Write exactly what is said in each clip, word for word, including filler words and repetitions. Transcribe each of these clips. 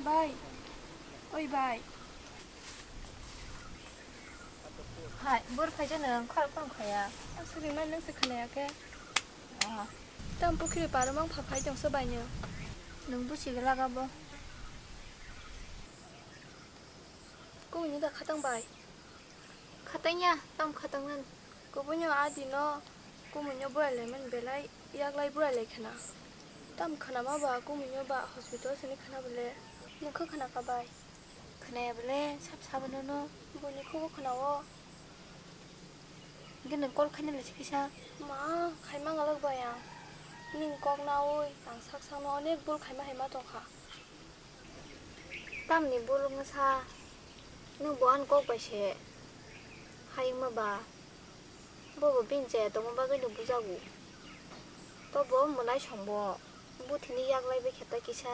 Bai, oi bai. Hai, bor phaikhe nwng khoroknw khaya. Aswk rimani nwng se khwnaya khe. Ah. Tam pukhiri paro mang pha phai tongsa bai nwng. Nwng busi glak abo. Kubuni da khatang bai. Khatangya, tam khatang nani. Kubunio adino, kumunio borai laimani belai, yaklai borai lai khna. Tam khna ma ba, kumunio ba hospital sini khna bole. Nokha khna ka bai. Khnaya bole, sab sabo nono. Boni khubo khna o. Hingke nwng call khaina le sikisa. Ma, khaima ngalak bai ang. Ning kok naui, ang sak sakno onek bul khaima hai ma tongkha. Tamni bolong sa, nwng bo ani kok bai se hayungma ba, bo bo bini chaya tongma bagwi no bujago. To bo mwnai song bo, buthini yaklai bai khe ta kisa,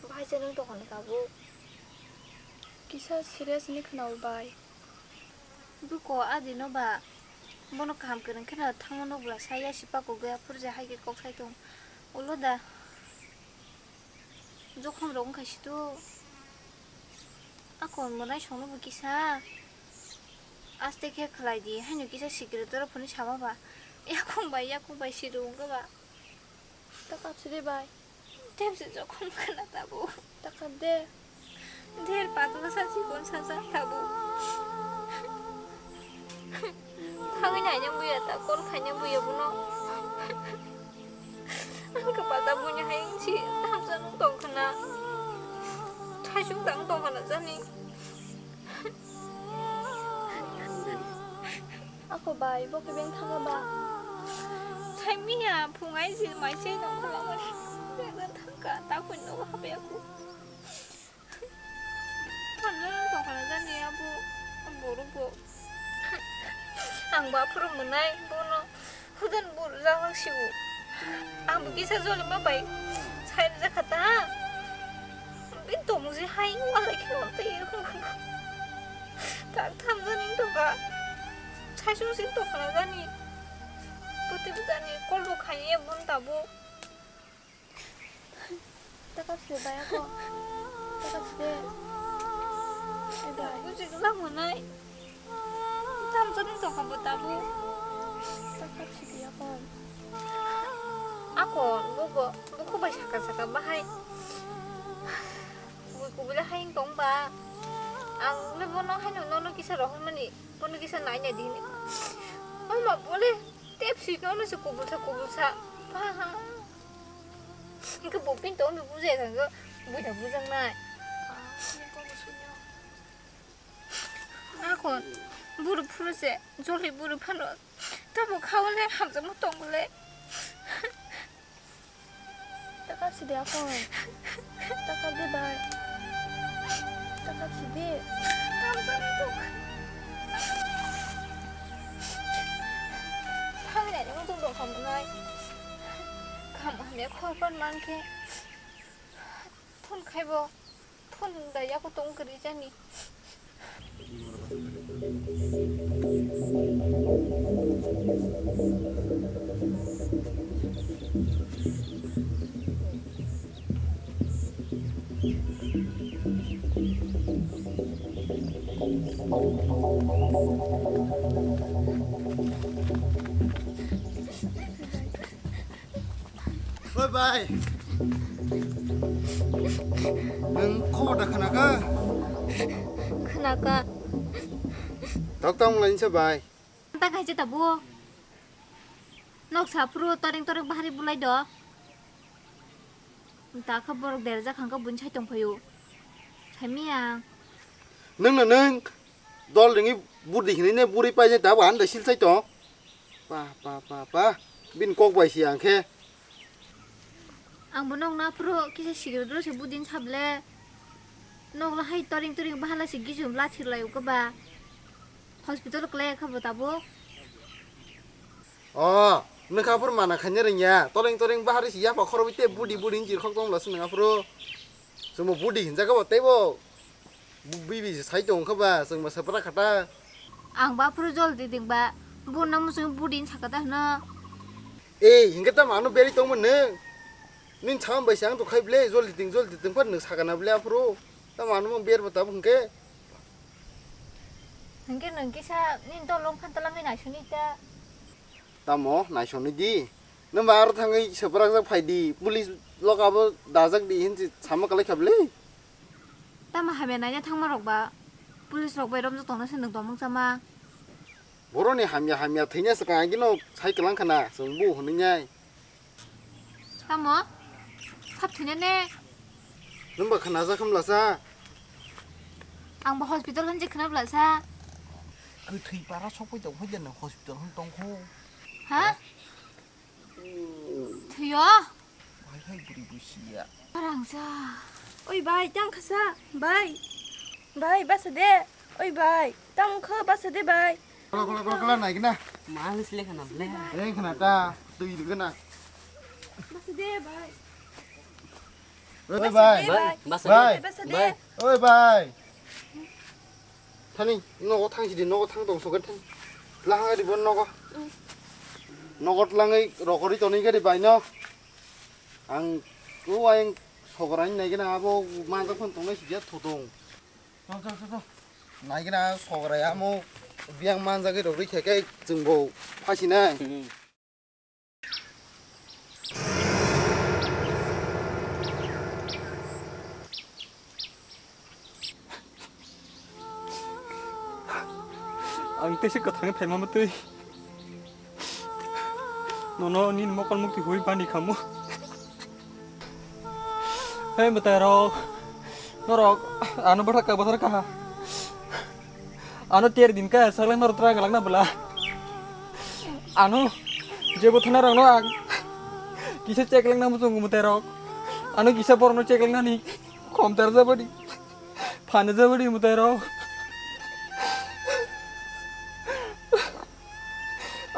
bahai se nwng tongkha ni tabuk. Kisa serious ni khwnao bai. Buko adino ba, bono kaham kwrwng kheno thangma nokla saya si pako gaya phuru je hai khe kok sai tong ulo da. Jokhom rok wngkha situ. Ako mwnai songno bo kisa aste khe khlai di, haino kisa sikiri toro phone sama ba. Yakung bai, yakung bai siru wngkha ba. Ta kapsi de bai. Tepsi jokhom khna tabuk. Ta kap de. Der patla sa chikon sa sa tabuk. Thangwi naina buya ta, call khaina buya bono. Ang khe pata buini hai wngsi thamsa nung tong khna. Thaisung tang tong khna jani. Ako bai, bo khe beng thangma ba? Thai miya, phung ai si mai se nong khala mani. Beng thangka, ta khun no hape aku. Thangna nong tong khala jani abo, borok bo. Ang ba phuru mwnai, bono. Hudan bur jang jang siu. Ang bo kisa joli ma bai sai rwjak kha ta. Bini tongmung se hai wng walai khe wng twi. Tak tham jani wng tongkha. Sai sung sing tongkha na jani. Bwtwi bwtani call bo khai ya bun tabuk. Takap se bai ako. Takap se. Eh, bai. Buji glak mwnai. Tam jani tongkha bo tabuk. Takap se di ako. Ako, bo, bo, bo khubai saka saka bahai. Kubui kubui le hai wng tong ba. Ang le bono haino nono kisa rohormani. Bono kisa naina di hini. Ama bole tepsi nono se kubulsa kubulsa. Ba ha. Hingke bo pin tong no bujai thang go. Buina bujang nai. Ako buru phuru se joli buru phano. Tamo khaole hamjakma tong le. Takap sidi ako. Takap di bai. Takap sidi. Hamjakma tong. Phangni ani muchung tong khamunai. Kham hamya khorpan mankhe. Phone khaibo. Phone da yaku tong kwrwi jani. Oi bai. Nwng khobor da khwnakha? Khwnakha. Tok tong lainsa bai. Ta kaisa tabuk. Nok saphuru toreng toreng bahari bulai do. Ta kha borok derajak hangkha buini sai tongphaio. Saimiyang. Nwng no nwng. Dol ringwi budi hinwi ne buri paijak tabuk ani da silsai tong. Pa, pa, pa, pa. Bini kok bai si ang khe. Ang bo nok naphuru kisa sikiri doro se budin sable. Nok lahai toring toring bahala se gijum lathir lai uka ba. Hospital klai kha bo tabuk. O, nwng kha phuru mana khaina rwngya. Toring toring bahari se yapha khorobwi te budi budi hinjir khok tong bwla se nwng aphuru. Chwngbo budi hinjak kha bo teibo. Bu-, bibi se sai tong kha ba, chwngbo se bwra kha ta. Ang ba phuru jol di ding ba, bu nang muchung budi hin saka ta hwno. Ei, hinkhe tamo ano beri tongmo nwng? Nini sama bai se ang to khai ble, joldi ting, joldi ting, phan nwng sakana ble aphuru. Tamo ano mo ber bo tabuk hwnkhe. Hwnkhe nwng kisa nini dol wng phan talangwi naisoni ta. Tamo naisoni di. Nwng ba aro thangwi swprak jak phai di. Police loka bo dajak di hinsi sama kalai kha ble. Tamo hamya naina thangma rok ba. Police rok bai romjak tongna se nwng tongmung sama. Boroni hamya hamya thwina swkang agino sai kwlang khana, chwng bu hwnwi nai. Tamo? Sab thwina ne? Nwng ba khna jak hwn bwlasa? Ang bo hospital hwn je khna bwlasa. Kwthwi para sokwi tong phai de nwng hospital hwn tong kho. Ha? Thwiyo? Hai hai bwrwi bwsiya. Parangsa. Oi bai, tang khasa. Bai. Bai, basa de. Oi bai, tang kho basa de bai. Kola, kola, kola, kola, naikna. Manis le khana ble. Eh, khana ta, twi rwgwna. Basa de bai. Oi, bai. Bai, basa de. Bai. Basa de. Oi, bai. Thani, nogo thang sidi, nogo thang tong soket thang. Lahang di bon nogo. Nogo tlangai rokori toni gari bai no. Ang, o ayang sogorain naikna abo manjak phon tongnai sidi ya thudung. Chol, chol, chol, chol. Naikna sograi amo biyang manjagwi rogwi khe khe chwngbo phasinai. Hmm. Ang teisa kwthangwi phaima mwtwi. Nono nini mokol mukti hui bani khamu. Hei mwtai rok, norok ano bwthak ka bwthar kaha. Ano ter din ka saklai norok tra galak na bwla. Ano je bwthar na rok no ang kisa chekleng na muchung mwtai rok. Ano kisa borok no chekleng nani khom ter jabadi. Phano jabadi mwtai rok.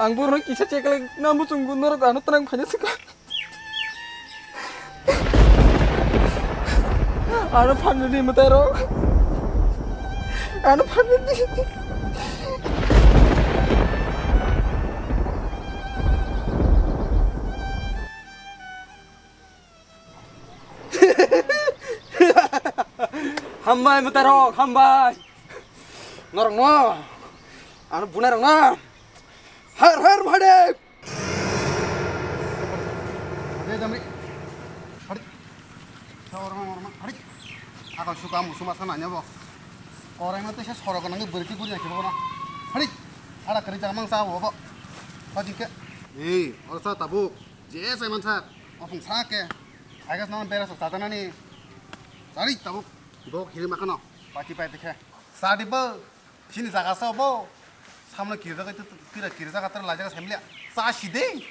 Ang borokno kisa cheklai na muchungo norok ano twlang phaina swkang. Ano phanmani mwtai rok. Ano phanmani. Hambai mwtai rok, hambai. Norok no. Ano bunai rok no. Har har Mahadev. Ade damri. Hari. Sa orang orang hari. Ako suka musu masa nanya bo. Orang itu saya sorok nangge berhenti guri nangge bo na. Hari. Ada kerja mang sa bo bo. Kau jingke. Eh, orang sa tabuk. Je sai mansa, opung sa ke. Agas nang bera sa tata nani. Sari tabuk. Dok hiri makano. Pati pai tikhe. Sadi bo. Sini jaga sa bo. Samno kirja kai tu kira kirja katar laja ka samlia. Sa sidi.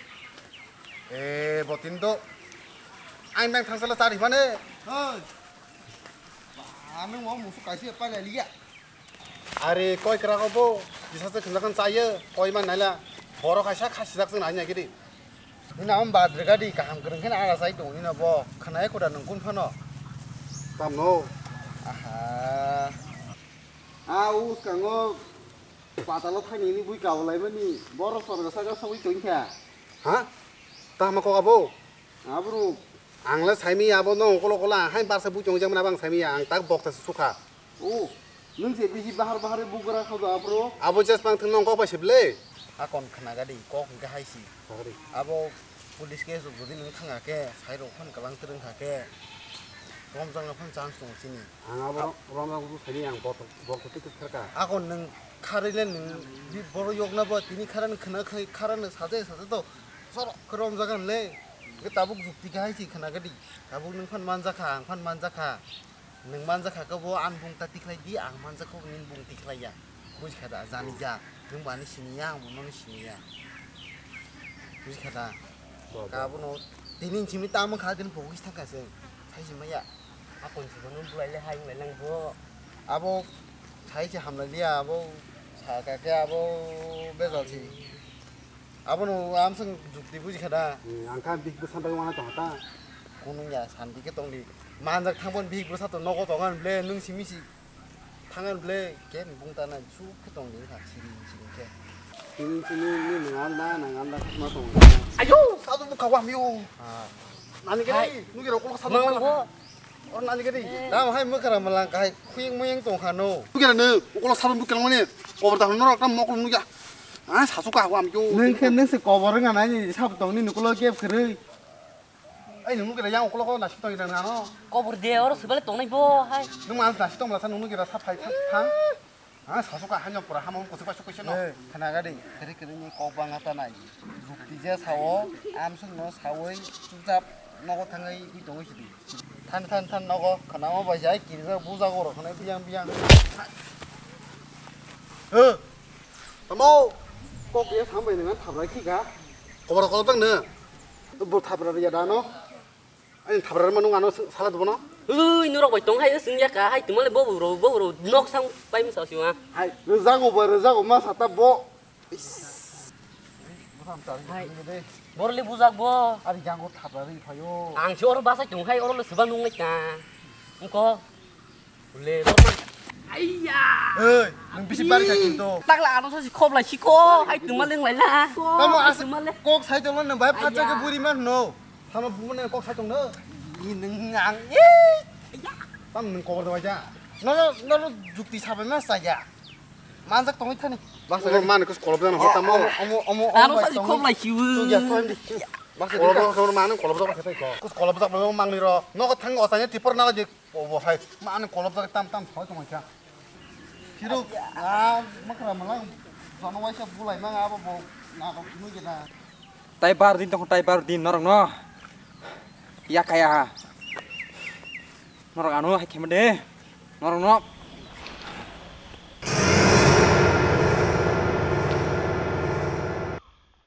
Eh, botin do. Ain bang thangsala sari mane. Hoi. Anu mau musu kaisi pai liya. Are koi kwrago bo, kisa se khwnjakhan chayo, koi man naila, borok kaisa khasijak chwng nai naikhe di. Nini amo badrwga di, kaham kwrwng khe ara chai tongo nini bo, khwnai khuda nwng kun phano. Tamno? Aha. A o swkango patalo thani hwnwi bui kabalaimani, borok sorga saka sogwi tongkha. Ha? Tama kok abo? Aborok. Ang le saimi ya abo no okolo okolo ang hai barsa bui tong jang mani abo ang saimi ya ang tak bokta se sukha. O, nwng se bisi bahar bahar bugra kha do aborok. Abo jes pang thwng nong kok bai se ble. A kon khna ga di kok hwnkhe hai si. Sagri. Abo police case rok jodi nwng thanga khe sai rok phan kwlang twrwng kha khe romjak na phan chance tong sini. Ang abo romjak rok saini ang bokta bokta twi twi kharka. A kon nwng kharwi le nwng bi borok yok na bo tini khara nwng khna khai khara nwng saje saje to. Sorok khe romjagan le. Hwnkhe tabuk jukti khe hai si khna gadi. Tabuk nwng phan manjakha, ang phan manjakha. Nwng manjakha khe bo ani bung ta tikhlai di, ang manjakha khe nini bung tikhlai ya. Bujikha da, jani ja. Nwng bo ani siniya, ang bo nono siniya. Bujikha da. Bo, bo. Ka bono tini simi tamo kha din pogis thangkha se. Sai si maya. Akon si bono bulai le hai wng lai lang bo. Abo sai si hamlai liya, abo sa ka khe abo bejal si. Abono amswng jukti buji kha da. Hmm, ang kha bihik bwsa bagwi wana tong kha ta. Kunu ya santi khe tong di. Manjak thang bon bihik bwsa to nogo tong ani ble nwng simi si thang ani ble khe bung ta nai suk khe tong di kha siri siri khe. Sini sini ni nang anda nang anda khasma tong kha. Ayo, sadu bukha wam yo. Ha. Nani gari, hai. Nugi rok ulo sabun mang kala. Bo. Or nani gari. Tam hai mokra malang kai khuyeng moyeng tong kha no. Nugi rok no ulo sabun bukal mani. Kobor da no rok tam mokol nugi. Ah, sasu ka hwa am yo. Nung khe nung se kobor nga nai ni sab tong ni nukulo gap khrwi. Ai nung nugi rok yang ulo ko nasi tong ida ngano. Kobor de or subale tong nai bo hai. Nung man nasi tong la sa nung nugi rok sa phai thang. Ah, sasu ka hanya pura hama ko se pa su ko se no. Eh, khana gari, kere kere ni kok bang ata nai. Bukti je sao, amsung no sawi, chupchap nogo thangwi wi tongwi sidi. Than, than, than nogo, khana mo bai jai, kirja buja go rok khana biyang, biyang. He, tamo, kok ya sambai nang thabra ki ga. Kobor kol tang ne. Bo thabra ya da no. Ani thabra ma nung ano sala dubono. Ui, norok bai tong hai, sing ya ka hai, tumale bo bro, bo bro, nok sang pai masa siwa. Hai, rejago ba, rejago ma sata bo. Hai. Borli bujak bo. Ari jango thapra ri phayo. Ang si oro basa chung hai oro le suba nung nai ka. Engko. Le borma. Aiya. Oi, nung bisi bar ka kinto. Takla ano sa si khop lai si ko. Hai tuma leng lai la. Tamo as tumale. Kok sai tong nang bai phacha ke buri man no. Tamo bumo ne kok sai tong no. Ni nung ang. Tam nung kobor da ja. No no no jukti sabai ma sa ya. Manjak tongwi thani. Bas, omo man kus kolop jana hota mo. Omo, omo, omo, ano sa khop lai chiu. Tu ya to andi. Bas, kolop jana man kolop jana khetai ko. Kus kolop jana mang ni ro. Nogo thang o sanya tipor na je. Obo hai. Man kolop jana tam tam soi tongwi kha. Kiru, ah, makra malang. Jono waisa bulai mang abo bo na ro nu je na. Tai bar din tong tai bar din norok no. Ya kaya ha. Norok ano hai khema de. Norok no.